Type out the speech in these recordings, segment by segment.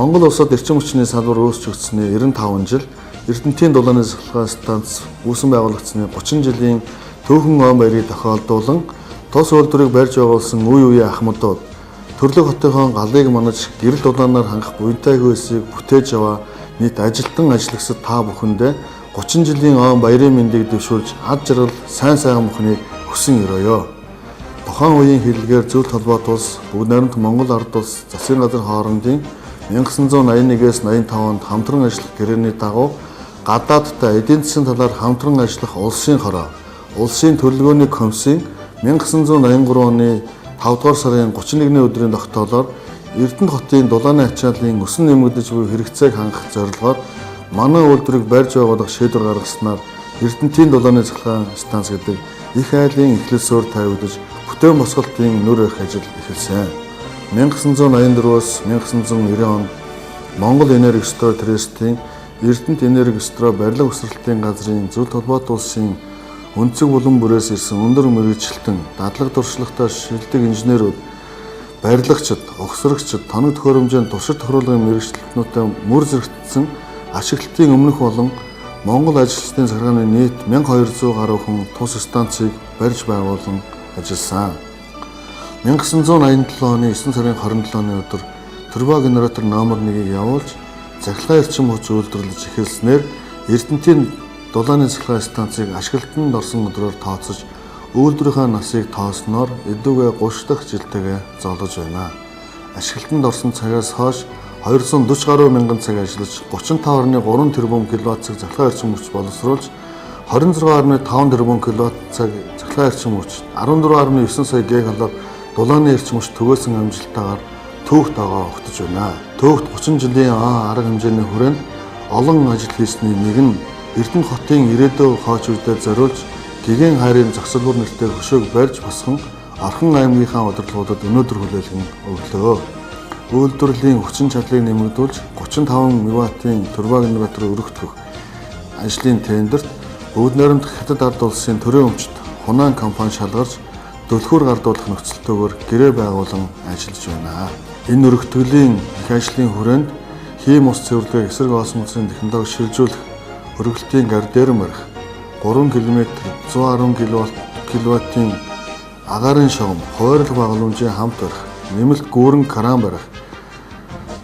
Монгол улсад эрчим хүчний салбар үүсч өгсөний 95 жил, Эрдэнэтийн дулааны цахилгаан станц үүсэн байгуулагдсаны 30 жилийн түүхэн он баярыг тохиолдуулан тус үйлдвэрийг барьж байгуулсан үе үеийн ахмадууд төрлөг хотынхон галыг манаж гэрэл дулаанаар хангах буянтай хүйсийг бүтээж яваа нийт ажилтан ажиллагсад та бүхэндээ 30 жилийн он баярын мэндийг дэвшүүлж ад жаргал сайн сайхан бүхнийг хүсэн өрөөё. Тухайн үеийн хэллэгээр зөвлөлт холбоот улс Бүгд найрамдах Монгол Ард улс засгийн газар хоорондын 1981-ээс 85 онд хамтран ажиллах гэрээний дагуу гадаадтай эдийн засгийн талаар хамтран ажиллах улсын хороо улсын төлөвлөгөөний комиссийн 1983 оны 5 дугаар сарын 31-ний өдрийн тогтоолоор Эрдэнэт хотын дулааны ачааллын өсөн нэмэгдэж буй хэрэгцээг хангах зорилгоор манай үйлдвэрийг барьж байгуулах шийдвэр гаргаснаар Эрдэнэтийн дулааны цахилгаан станц гэдэг их айлын эхлэл суурь тавигдаж бүтээн босголтын нүр барих ажил эхэлсэн. 1984-өөс 1990 онд Монгол Энергострой трестийн Эрдэнэт Энергострой барилга өсрэлтийн газрын зөвлөлт холбоот улсын өнцөг булан бүрээс ирсэн өндөр мэргэжилтэн, дадлаг туршлагатай шилдэг инженерүүд, барилгачид, угсрагчид, тоног төхөөрөмжийн туршид тохируулгын мэргэжилтнүүдтэй мөр зэрэгтсэн ашиглалтын өмнөх болон Монгол ажилчдын захиргааны нийт 1200 гаруй хүн тус станцыг барьж байгуулан ажилласан. 1987 оны 9 сарын 27-ны өдөр турбогенератор номер 1-ийг явуулж цахилгаан эрчим хүч үйлдвэрлэж эхэлснээр Эрдэнэтийн дулааны цахилгаан станцыг ашиглалтанд орсон өдрөөр тооцож үйлдвэрийнхээ насыг тоосноор эдүүгээ 30 дахь жилтэйгээ зоолож байна. Ашиглалтанд орсон цагаас хойш 240 гаруй мянган цаг ажиллаж 35.3 тэрбум киловатт цаг цахилгаан эрчим хүч боловсруулж 26.5 тэрбум киловатт цаг цахилгаан эрчим хүч 14.9 сая гигакалори дулааны эрчим хүч түгээсэн амжилттайгаар түүх тоогоо огтож байна. Түүхт 30 жилийн арга хэмжээний хүрээнд олон ажил хийсний нэг нь Эрдэнэт хотын ирээдүйн хойч үедээ зориулж гэгээн хайрын зохицолбор нэртэй хөшөөг барьж босгон Орхон аймгийнхаа удирдлагуудад өнөөдөр хүлээлгэн өглөө. Үйлдвэрлэлийн хүчин чадлыг нэмэгдүүлж 35 мегаваттын турбогенератор өргөтгөх ажлын тендерт Бүгд найрамдах Хятад ард улсын төрийн өмчт Хунан компани шалгарч түлхүүр гардуулах нөхцөлтөөр гэрээ байгуулан ажиллаж байна. Энэ өргөтгөлийн их ажлын хүрээнд хийм ус цэвэрлэгээ эсрэг осмосын технологи шилжүүлэх өргөлтийн гардерм барих 3 км 110 киловаттын агаарын шугам, хойрол багламжийн хамт барих, нэмэлт гүүрэн кран барих,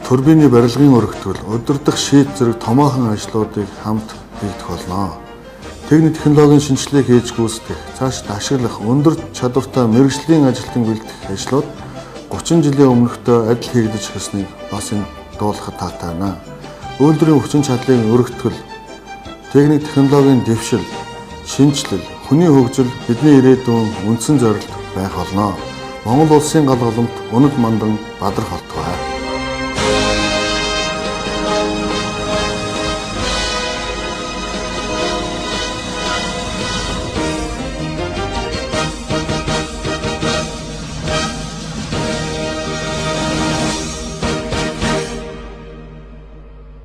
турбины барилгын өргөтгөл, удирдах шийд зэрэг томоохон ажлуудыг хамт хийгдэх болно. Техник технологийн шинжилгээг хийж гүйцэтгэх, цаашид ашиглах, өндөр чадвартай мэргэжлийн ажилтан бэлтгэх ажлууд 30 жилийн өмнөхтэй адил хийгдэж эхэлснийг бас энэ дуулахад таатай байна. Үйлдвэрийн хүчин чадлын өргөтгөл, техник технологийн дэвшил, шинэчлэл, хүний хөгжил бидний ирээдүйн үндсэн зорилт байх болно. Монгол улсын гал голомт үнэт мандан бадрах болтугай.